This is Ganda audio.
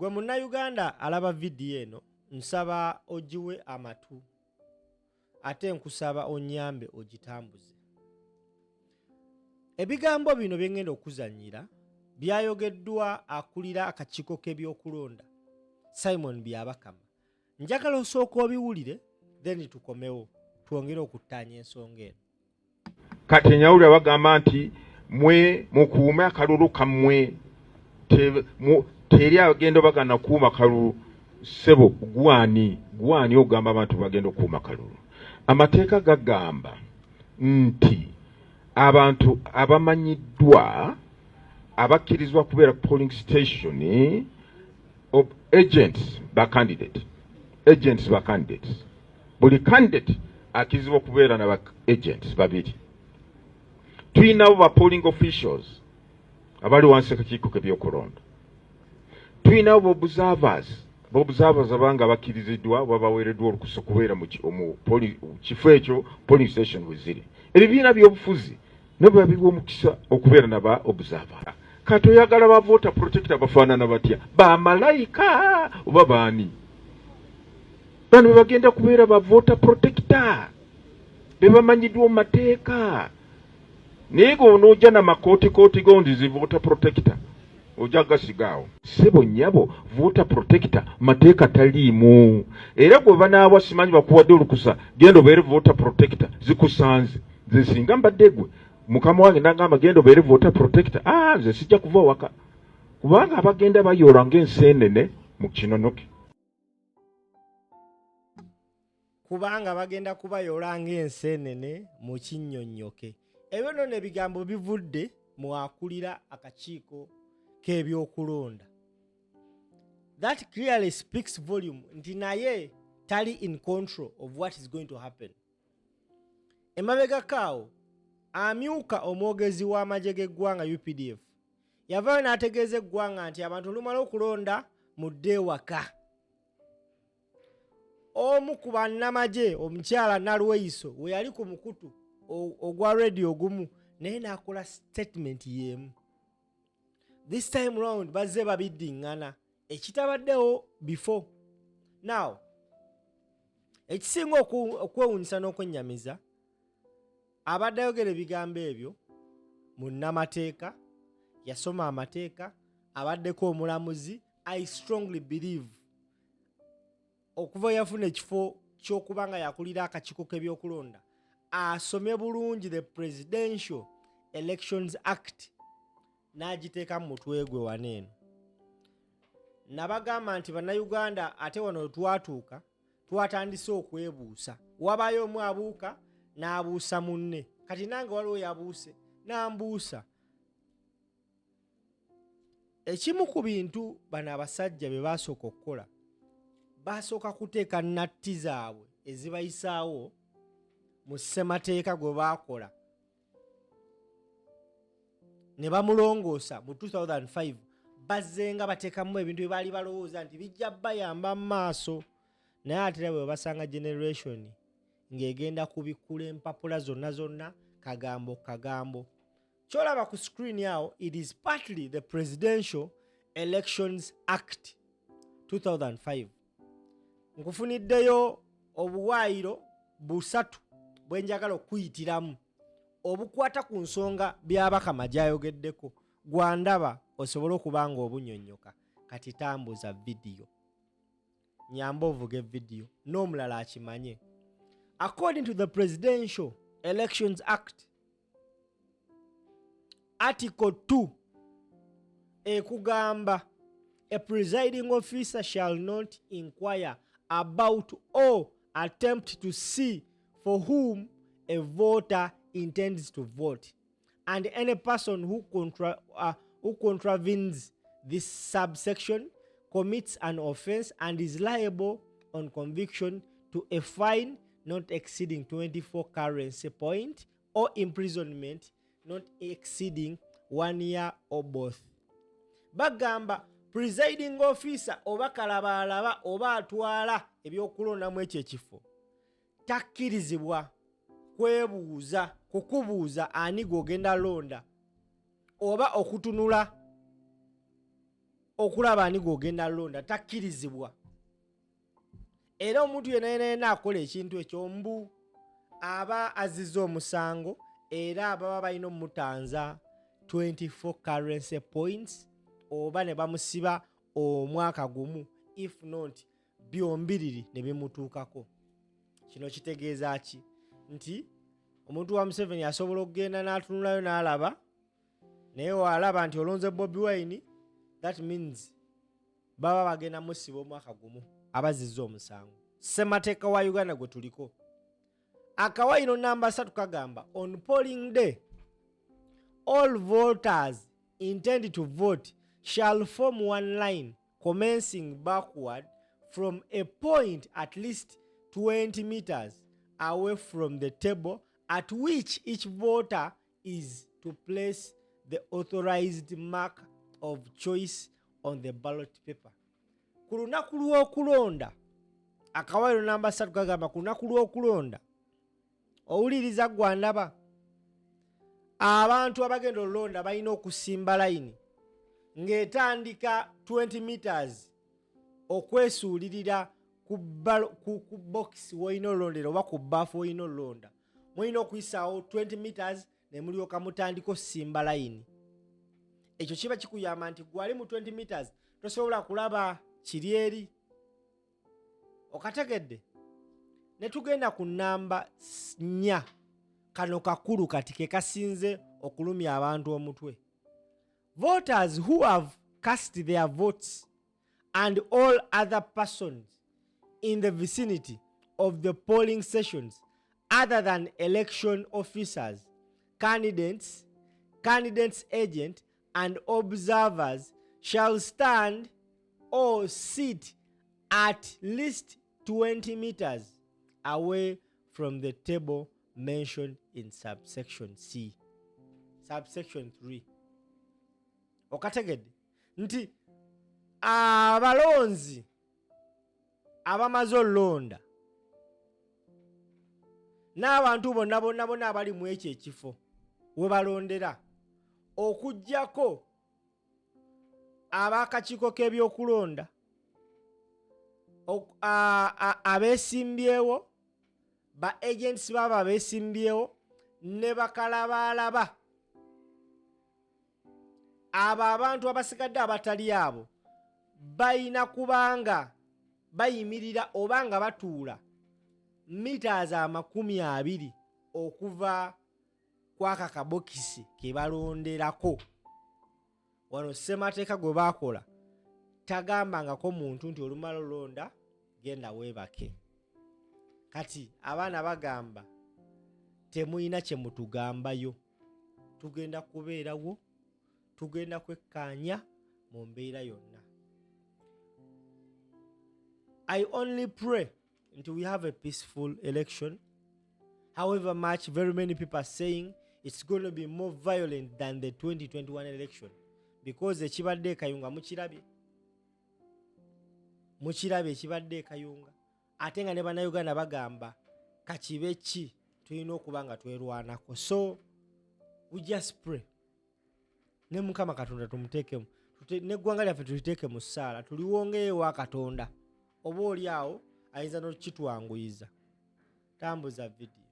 Gwe Munnayuganda alaba vidiyo eno, nsaba ogiwe amatu ate nkusaba onyambe ogitambuze. Ebigambo bino bye ngenda okuzannyira byayogeddwa akulira akakiiko k'ebyokulonda Simon Byabakama. Njagala osooka obiwulire then tukomewo twongere okuttaanya ensonga eno. Kati enyawulira bagamba nti mwe mukuume akalulu kammwe, teri agenda bagana kuuma kalulu. Ssebo gwani gwani ogamba abantu bagenda okukuuma kalulu? Amateeka gagamba nti abantu abamanyiddwa abakkirizibwa kubeera ku polling station, agents ba candidate, agents ba candidates. Buli candidate akkirizibwa okubeera na ba agents babiri. Tuyinawo ba polling officials abali wansi akakiiko k'ebyokulonda, tuyinawo ba observers, ba observers abanga bakkiriziddwa oba baweereddwa olukusa okubeera mu kifo ekyo polling station we ziri. Ebibiina by'obufuzi nabo babiwa omukisa okubeera naba observer. Kati oyagala ba voter protector bafaanana batya? Bamalayika oba baani? Bano be bagenda kubeera ba voter protector, be bamanyiddwa mu mateeka. Naye g'onoojja namakootikooti gondi zi voter protector ojja gasigaawo. Ssebo nnyabo, voter protector mateeka taliimu. Era gwe banaawa simanyi bakuwadde olukusa, genda obeere voter protector, zikusanze. Nze singa mbadde gwe mukama wange nagamba genda obeere voter protector, ah, nze sijja kuva waka, kubanga abagenda bayoola ng'enseenene mu kinonoke. Kubanga bagenda kubayoola ng'enseenene mu kinnyonnyoke. Ebyo nno ebigambo bivudde mu akulira akakiiko k'ebyokulonda. That clearly speaks volume nti naye tali in control of what is going to happen. Emabegako awo amyuka omwogezi w'amagye g'eggwanga UPDF yavaayo n'ategeeza eggwanga nti abantu olumala okulonda mudde ewaka. Omu ku bannamagye omukyala Nalweyiso we yali ku mukutu ogwa radio ogumu naye n'akola statement y'emu. This time round bazze babiddiŋŋana ekitabaddewo before. Now ekisinga okwewuunyisa n'okwennyamiza, abadde ayogera ebigambo ebyo munnamateeka, yasoma amateeka, abaddeko omulamuzi. I strongly believe okuva yafuna ekifo ky'okuba nga yakulira akakiiko k'ebyokulonda asomye bulungi the Presidential Elections Act n'agiteeka mu mutwe gwe. Wano eno nabagamba nti Bannayuganda, ate wano wetwatuuka twatandise okwebuusa, wabaayo omu abuuka n'abuusa munne. Kati nange waliwo yabuuse n'ambuusa. Ekimu ku bintu bano abasajja bye baasooka okukola, baasooka kuteeka natti zaabwe ezibayisaawo mu ssemateeka gwe baakola ne bamulongoosa mu 2005. Bazzenga bateekamu ebintu bye baali balowooza nti bijja bayamba mu maaso, naye ate era bwe basanga generation ng'egenda kubikkula empapula zonna zonna, kagambo kagambo. Kyolaba ku screen awo, it is partly the Presidential Elections Act 2005. Nkufuniddeyo obuwaayiro busatu bwe njagala okuyitiramu obukwata ku nsonga Byabakama gy'ayogeddeko. Gwandaba osobole okuba nga obunyonnyoka. Kati tambuza vidiyo, nyamba ovuga evidiyo n'omulala akimanye. According to the Presidential Elections Act, Article 2 ekugamba, "A presiding officer shall not inquire about or attempt to see for whom a voter intends to vote, and any person who contravenes this subsection commits an offense and is liable on conviction to a fine not exceeding 24 currency point or imprisonment not exceeding one year or both." Bagamba presiding officer oba kalabaalaba oba atwala ebyokulondamu ekyo ekifo takkirizibwa kwebuuza, kukubuuza ani gw'ogenda londa oba okutunula. Okulaba ani gw'ogenda londa takkirizibwa. Era omuntu yenna yenna yenna akola ekintu ekyo mbu aba azizza omusango, era baba balina omutanza 24 currency points oba ne bamusiba omwaka gumu, if not byombiriri ne bimutuukako. Kino kitegeeza ki? Nti omuntu wa Museveni asobola okugenda n'atunulayo n'alaba, naye waalaba nti olonze Bobi Wine, that means baba bagenda musiba omwaka gumu, abazizza omusango. Ssemateeka wa Uganda gwe tuliko, akawayiro namba 3 kagamba, "On polling day, all voters intend to vote shall form one line commencing backward from a point at least 20 meters away from the table at which each voter is to place the authorized mark of choice on the ballot paper." Ku lunaku lw'okulonda, akawayiro namba 3 kagamba, ku lunaku lw'okulonda, owuliriza gwandaba, abantu abagenda olulonda balina okusimba layini ng'etandika 20 meters okwesuulirira ku box w'olina olondera oba ku baafu w'olina olonda. Mulina okuyisaawo 20 meters ne mulyoka mutandika osimba layini. Ekyo kiba kikuyamba nti gwali mu 20 meters tosobola kulaba kiri eri. Okategedde? Ne tugenda ku namba 4. Kano kakulu, kati ke kasinze okulumya abantu omutwe. "Voters who have cast their votes and all other persons in the vicinity of the polling stations other than election officers, candidates, candidates' agent and observers shall stand or sit at least 20 meters away from the table mentioned in subsection C, subsection 3." Okategedde nti abalonzi abamaze olonda n'abantu bonna bonna bonna abali mu ekyo ekifo we balondera, okuggyako ab'akakiiko k'ebyokulonda, abeesimbyewo, ba agents baabo abeesimbyewo ne bakalabaalaba, abo abantu abasigadde abatali abo balina kubanga bayimirira oba nga batuula meters 20 okuva kwaka kabokisi ke balonderako. Wano ssemateeka gwe baakola tagambangako muntu nti olumala olonda genda weebake. Kati abaana bagamba, temulina kye mutugambayo, tugenda kubeerawo, tugenda kwekkaanya mu mbeera yonna. I only pray nti we have a peaceful election, however much very many people are saying it's going to be more violent than the 2021 election, because ekibadde e Kayunga mukirabye, mukirabye ekibadde e Kayunga. Ate nga ne Bannayuganda bagamba kakibe ki, tulina okuba nga twerwanako. So we just pray ne Mukama Katonda tumuteekemu, neggwanga lyaffe tuliteeke mu ssaala, tuliwongeyo ewa Katonda, oba oli awo ayinza n'okitwanguyiza. Tambuza vidiyo.